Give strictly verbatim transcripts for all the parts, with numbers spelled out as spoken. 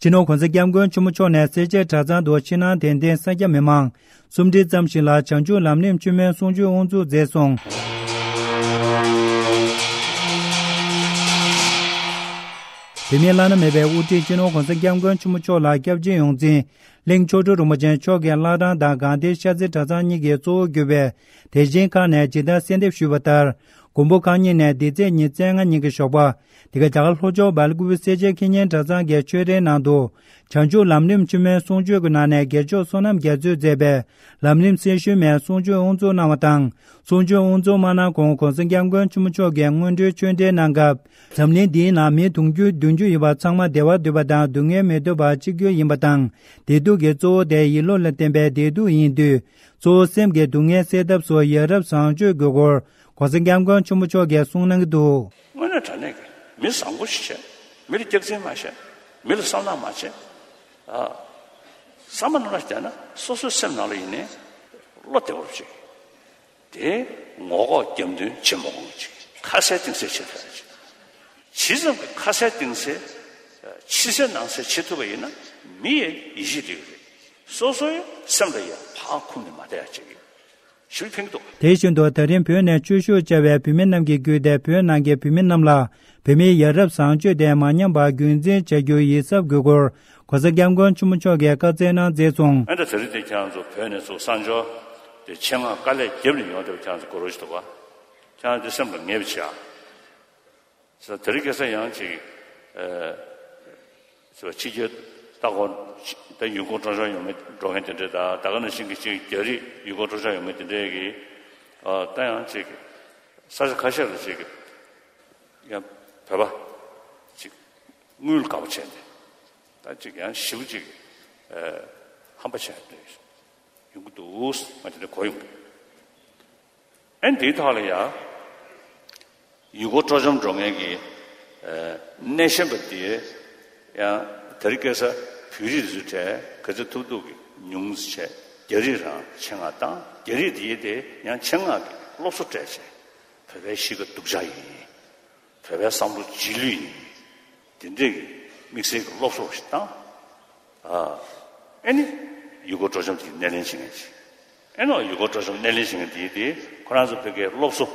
སྤྱི་ནོར་༸གོང་ས་༸སྐྱབས་མགོན་ཆེན་པོ་མཆོག་ནས་སེར་བྱེས་གྲྭ་ཚང་དུ་ཕྱི་ནང་གདན་འདྲེན་ས་སྐྱ་མི་མང་སུམ་ཁྲི་ཙམ་ཞིག་ལ་བྱང་ཆུབ་ལམ་རིམ་བཅུ་པའི་གསུང་ཆོས་དབུ་འཛུགས་མཛད་སོང་། བོད་མིའི་བླ་ན་མེད་པའི་དབུ་ཁྲིད་སྤྱི་ནོར་༸གོང་ས་༸སྐྱབས་མགོན་ཆེན་པོ་མཆོག་ལ་སྐྱབས་རྗེ་ཡོངས་འཛིན་གླིང་མཆོག་སྤྲུལ་རིན་པོ་ཆེ་མཆོག་གིས་བླ་བྲང་དང་སྒང་སྟེང་ཤར་རྩེ་གྲྭ་ཚང་གཉིས་ཀྱི་གཙོ་བོར་གྱུར་པའི་དེ་བཞིན་ཁག་ནས་ཇི་ལྟར་གསལ་འདེབས་ཞུས་པ་ལྟར། མགོན་པོ་གང་ཉིད་ནས་འདི་ཚེས་ཉི་ཤུ་རྩ་ལྔ་ཉིན་གྱི་ཞོགས་པ། འདི་ག་རྒྱ་གར་ལྷོ་ཕྱོགས་སྦེལ་ཀོབ་སེར་བྱེས་ཁེ་ཉན་གྲྭ་ཚང་གི་ཆོས་རའི་ནང་དུ། བྱང་ཆུབ་ལམ་རིམ་བཅུ་པའི་གསུང་ཆོས་ཀྱི་ནང་ནས་དགེ་ཆོས་བསོད་ནམས་རྒྱ་མཚོས་མཛད་པའི་ལམ་རིམ་གསེར་ཞུན་མའི་གསུང་ཆོས་དབུ་འཛུགས་གནང་བ་དང་། གསུང་ཆོས་དབུ་འཛུགས་མ་གནང་གོང་༸གོང་ས་༸སྐྱབས་མགོན་ཆེན་པོ་མཆོག་གིས་སྔོན་འགྲོའི་ཆོས་འབྲེལ་གནང་སྐབས། འཛམ་གླིང་འདིའི་ནང་མི་དུང་ཕྱུར་བདུན་ཅུ་ཡོད་པ་ཚང་མ་བདེ་བ་འདོད་པ་དང་སྡུག་བསྔལ་མི་འདོད་པ་གཅིག་གྱུར་ཡིན་པ་དང་། བདེ་སྡུག་གི་གཙོ་བོ་དེ་ཡིད་བློ་ལ་བརྟེན་པའི་བདེ་སྡུག་ཡིན་དུས། གཙོ་བོ་སེམས་ཀྱི་སྡུག་བསྔལ་སེལ་ཐབས་སུ་ཡ་རབས་བཟང་སྤྱོད་དགོས་སྐོར་༸གོང་ས་༸སྐྱབས་མགོན་ཆེན་པོ་མཆོག་གིས་གསུངས་གནང་གི་འདུག། དངོས་གནས་དྲང་གནས་ཀྱི་མི་བཟང་པོ་ཞིག་བྱས། མི་ལ་སྐྱག་རྫུན་མ་བཤད། མི་ལ་བསམ་ནག་མ་བྱེད། ཨ། བསམ་པ་ནང་ལ་བསྡད་ན་སོ་སོའི་སེམས་ནང་ལ་ཡིན་ནའི་བློ་བདེ་བོར་བྱེད། དེ་ངོ་ལྐོག་རྒྱབ་མདུན་བྱེད་མ་དགོས་པ་ཅིག། ཁ་གསལ་གཏིང་གསལ་བྱེད་ཐུབ་ཡ་ཅིག། ཇི་ཙམ་གྱིས་ཁ་གསལ་གཏིང་གསལ། ཕྱི་གསལ་ནང་གསལ་བྱེད་ཐུབ་པ་ཡིན་ན་མི་ཡི་ཡིད་ཆེས་སླེབས་ཀྱི་རེད། སོ་སོའི་སེམས་ལ་ཡང་ཕར་འཁུམས་ནས་མ་བསྡད་ཡ་ཅིག་ཞུ་ཕན་གྱི་འདུག། དེ་བཞིན་དུ་ད་རིང་བོད་ནས་བཅུ་བཞུགས་བཅར་བའི་བོད་མི་རྣམས་ཀྱི་བརྒྱུད་དེ་བོད་ནང་གི་བོད་མི་རྣམས་ལ་བོད་མིའི་ཡ་རབས་བཟང་སྤྱོད་དེ་མ་ཉམས་པར་རྒྱུན་འཛིན་བྱ་རྒྱུ་ཡིད་གཟབ་དགོས་སྐོར་༸གོང་ས་༸སྐྱབས་མགོན་ཆེན་པོ་མཆོག་གིས་བཀའ་སྩལ་གནང་མཛད་སོང་། ཨ་ནི་ད་དེ་རིང་དེ་ཁྱེད་རང་ཚོ་བོད་ནས་ཚུར་གསར་འབྱོར་དེ་ཆེད་མངགས་དཀའ་ལས་བརྒྱབ་ནས་ཡོང་བསྡད་པ་ཁྱེད་རང་ཚོ་དགའ་རབ་ཞིག་འདུག་ག། ཁྱེད་རང་ཚོ་སེམས་ལ་ངེས་པ་བྱས་ཨ། ས་དེ་རིང་ཁ་སང་ཡང་ཅིག་ཨ། ཟེར་བ་ཕྱི་རྒྱལ་ལྟ་སྐོར་ད་ཡུལ་སྐོར་སྤྲོ་འཆམ་ཡོང་མི་འགྲོ་མཁན་དེ་འདྲས་དང་། ད་ག་ནང་བཞིན་གྱི་ཅིག་རྒྱ་རིགས་ཡུལ་སྐོར་སྤྲོ་འཆམ་ཡོང་མི་དེ་འདྲས་ཀྱིས། ཨ། ད་ཡང་ཅིག་ས་ཆ་ཁ་ཤས་ལ་ཅིག་ཡང་བོད་པ་ཅིག་དངུལ་དགའ་པོ་བྱས་ནས་ད་ཅིག་ཡང་ཞེ་པོ་ཅིག་ཨ། ཧམ་པ་བྱས་ནས་ཡོང་གི་འདུག། ང་དེ་འདྲ་གོ་ཡོང་གི། ཨ་ནི་དེའི་ཐོག་ལ་ཡང་ཡུལ་སྐོར་སྤྲོ་འཆམ་འགྲོ་མཁན་གྱི་ཨ། སྣེ་ཤན་པ་དེ་ཡང་དེ་རིང་ཁ་སང་བོད་རིགས་ཚོའི་གྲས་ག་ཚོད་ཐུབ་ཐུབ་ཀྱིས་ཉུང་ཙམ་བྱས། རྒྱ་རིགས་རང་ཆེད་མངགས་བཏང་། རྒྱ་རིགས་དེ་དེ་ཡང་ཆེད་མངགས་ཀྱིས་སློབ་གསོ་སྤྲད་བྱས། བོད་པའི་གཤིས་ཀ་སྡུག་ཅག་ཡིན། བོད་པའི་བསམ་བློ་རྗེས་ལུས་ཡིན། དེ་འདྲས་ཀྱི་དམིགས་བསལ་གྱི་སློབ་གསོ་ཞིག་བཏང་། ཨ། ཨེ་ནི་ཡུལ་སྐོར་སྤྲོ་འཆམ་དེ་སྣེ་ལེན་བྱེད་མཁན་ཅིག། ཨེ་ནོ་ཡུལ་སྐོར་སྤྲོ་འཆམ་སྣེ་ལེན་བྱེད་མཁན་དེ་དེ་ཁོ་རང་ཚོ་བོད་སྐད་སློབ་གསོ་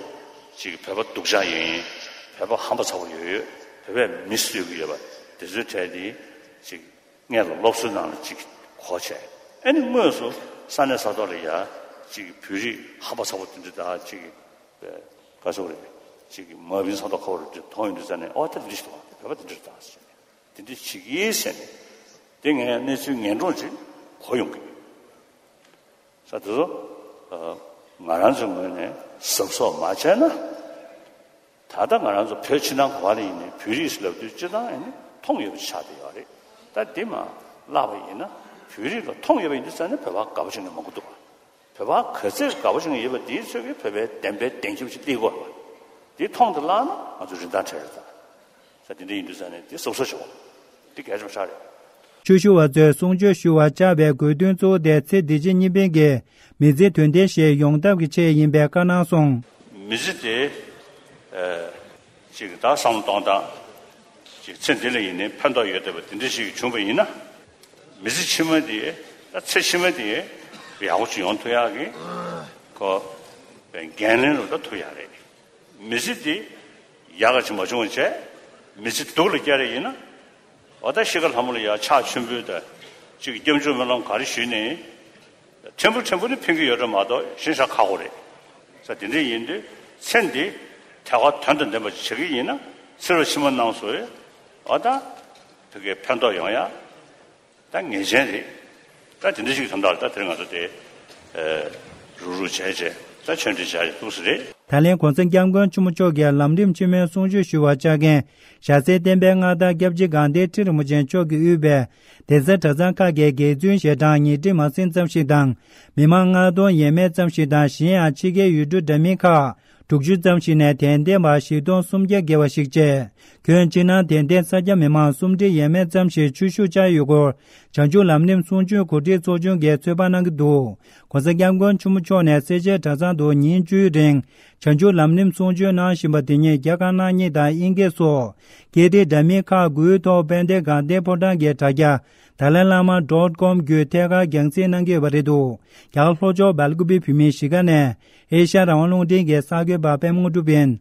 ཅིག་བོད་པ་སྡུག་ཅག་ཡིན། བོད་པ་ཧམ་པ་ཚ་པོ་ཡོད་ཡོད། བོད་པས་མི་གསོད་ཀྱི་ཡོད་པ་དེ་ཚོའི་གྲས་དེ་ཅིག་སྔོན་ལ་སློབ་གསོའི་ནང་ལ་ཅིག་གོ་བྱས། ཨེ་ནི་དངོས་སུ་ས་གནས་ས་ཐོག་ལ་ཡ་ཅིག་བོད་རིགས་ཧམ་པ་ཚ་པོ་དེ་འདྲ་དང་ཅིག་ག་ཚོད་རེད། ཅིག་མ་བིན་ཚང་ཐོག་ཁ་བོ་རེད་མཐོང་ཡོང་དུས་ཙ་ནས། ཨོ་ད་འདི་འདྲ་ཞིག་འདུག་བ། བོད་པ་འདི་འདྲ་རེད་ད་ཟེར་ནས། དེ་འདྲ་བྱེད་ཀྱི་ཟེར་ནས། དེ་ངས་གནས་ཚུལ་ངན་གྲོང་ཅིག་གོ་ཡོང་གི་ཡོད། ས་དེ་ཚོ་ང་རང་ཚོའི་ངོས་ནས་གཟབ་གཟབ་མ་བྱས་ན། ད་ལྟ་ང་རང་ཚོ་བོད་ཕྱི་ནང་ག་བ་ལ་ཡིན་ནའི་བོད་རིགས་ལབ་དུས་སྤྱིར་བཏང་ཡིན་ནའི་མཐོང་ཡོད་པ་ཆགས་བསྡད་ཡོད་རེད། ད་འདི་མ་བརླག་པ་ཡིན་ན། བོད་རིགས་ལ་མཐོང་ཡོད་པ་ཡིན་དུས་ཙ་ནས་བོད་པ་དགའ་པོ་བྱེད་མཁན་མང་པོ་འདུག་བ། བོད་པ་ག་ཚོད་དགའ་པོ་བྱེད་མཁན་ཡོད་པ་དེའི་ཚོད་ཀྱིས་བོད་པའི་བདེན་པའི་བདེན་ཁྱབ་ཅིག་སླེབས་དགོས་པ། དེ་མཐོང་དང་བརླག་ན་ང་ཚོ་རིན་ཐང་བྲལ་ཡོད་ད། ས་དེ་འདྲ་ཡིན་དུས་ཙ་ནས་དེ་གཟབ་གཟབ་བྱེད་དགོས། དེ་གལ་ཆེན་པོ་ཆགས་རེད། ཆོས་ཞུ་བ་ཚོས་གསུང་ཆོས་ཞུ་བར་བཅར་བའི་དགོས་འདུན་གཙོ་བོ་དེ་ཚེ་འདི་ཕྱི་གཉིས་ཕན་གྱི་མི་ཚེ་དོན་ལྡན་ཞིག་ཡོང་ཐབས་ཀྱི་ཆེད་ཡིན་པའི་བཀའ་གནང་སོང་། མི་ཚེ་དེ་ཨ་ཅིག་ད་བསམ་བློ་གཏོང་སྟངས་ཅིག་ཚེ་འདི་ལ་ཡིན་ནའི་ཕན་ཐོགས་ཡོད་བསྡད་པ་དེ་འདྲ་ཞིག་བྱུང་བ་ཡིན་ན། མི་ཚེ་ཕྱི་མ་དེ། ད་ཚེ་ཕྱི་མ་དེ་ཡག་པོ་ཅིག་ཡོང་ཐུབ་ཡག་གི་ཁོ་འགན་ལེན་རུ་ད་ཐུབ་ཡག་རེད། མི་ཚེ་འདི་ཡག་ག་ཅིག་མ་བྱུང་བ་བྱས། མི་ཚེ་སྡུག་ལ་བསྐྱལ་རེ་ཡིན་ན། འོ་ད་ཤི་ཁ་ལྷ་མོ་ལ་ཡ་ཕྱག་མཆོད་འབུལ་དང་། གཅིག་སྐྱབས་འཇུག་སྨོན་ལམ་ག་རེ་ཞུས་ནའི། ཕྲན་བུ་ཕྲན་བུ་ནི་ཕན་གྱི་ཡོད་རེད་མ་གཏོགས་ཤིན་ཤ་ཁག་པོ་རེད། ས་དེ་འདྲ་ཡིན་དུས་ཚེ་འདི་ཐད་ཀར་དོན་དང་ལྡན་པ་ཅིག་བྱེད་ཀྱི་ཡིན་ན། ཚེ་རབས་ཕྱི་མ་རྣམས་སུ་འོ་ད་བོད་སྐད་ཕན་ཐོགས་ཡོང་ཡ། ད་ངེས་ཅན་རེད། ད་དེ་འདྲ་ཞིག་དོན་དག་ལ་ད་དེ་རིང་ང་ཚོ་དེ་ཨ་རུག་རུག་བྱས་བྱས་ད་ཆོས་འབྲེལ་བྱས་བྱས་འདུག་ས་རེད། ད་ལན་༸གོང་ས་༸སྐྱབས་མགོན་ཆེན་པོ་མཆོག་གིས་ལམ་རིམ་བཅུ་པའི་གསུང་ཆོས་ཞུ་བར་བཅར་མཁན་ཞྭ་སེར་བསྟན་པའི་མངའ་བདག་སྐྱབས་རྗེ་དགའ་ལྡན་ཁྲི་རིན་པོ་ཆེ་མཆོག་གིས་དབུས་པའི་གདན་ས་གྲྭ་ཚང་ཁག་གི་དགེ་བཙུན་ཞལ་གྲངས་ཉིས་ཁྲི་མ་ཟིན་ཙམ་ཞིག་དང་། མི་མང་ལྔ་སྟོང་ཡས་མས་ཙམ་ཞིག་དང་། གཞན་ཡང་ཕྱི་རྒྱལ་ཡུལ་གྲུ་འདྲ་མིན་ཁག་ དྲུག་ཅུ་ཙམ་ཞིག་ནས་དད་ལྡན་པ་བཞི་སྟོང་སུམ་བརྒྱ་བརྒལ་བ་ཞིག་བྱས། ཁྱོན་ཕྱི་ནང་དད་ལྡན་ས་སྐྱ་མི་མང་སུམ་ཁྲི་ཡས་མས་ཙམ་ཞིག་ཆོས་ཞུགས་བཅར་ཡོད་སྐོར། བྱང་ཆུབ་ལམ་རིམ་གསུང་ཆོས་གོ་སྒྲིག་ཚོགས་ཆུང་གིས་ཚོད་དཔག་གནང་གི་འདུག ༸གོང་ས་༸སྐྱབས་མགོན་ཆེན་པོ་མཆོག་ནས་སེར་བྱེས་གྲྭ་ཚང་དུ་ཉིན་བཅུའི་རིང་། བྱང་ཆུབ་ལམ་རིམ་གསུང་ཆོས་གནང་བཞིན་པ་དེ་ཉིད་རྒྱ་དཀར་ནག་གཉིས་དང་དབྱིན་སྐད་སོགས་སྐད་རིགས་འདྲ་མིན་ཁག་དགུའི་ཐོག་དཔལ་ལྡན་དགའ་ལྡན་ཕོ་བྲང་གི་དྲ་རྒྱ་Dalai Lama dot com བརྒྱུད་ཐད་ཀར་རྒྱང་སྲིང་གནང་གི་ཡོད་པ་རེད་འདུག་རྒྱ་གར་ལྷོ་ཕྱོགས་སྦེལ་ཀུ་པེ་བོད་མིའི་གཞིས་ཀ་ནས་ཨེ་ཤ་ཡ་རང་དབང་རླུང་འཕྲིན་གྱི་གསར་འགོད་པ་པད་མ་དངོས་གྲུབ་ཡིན།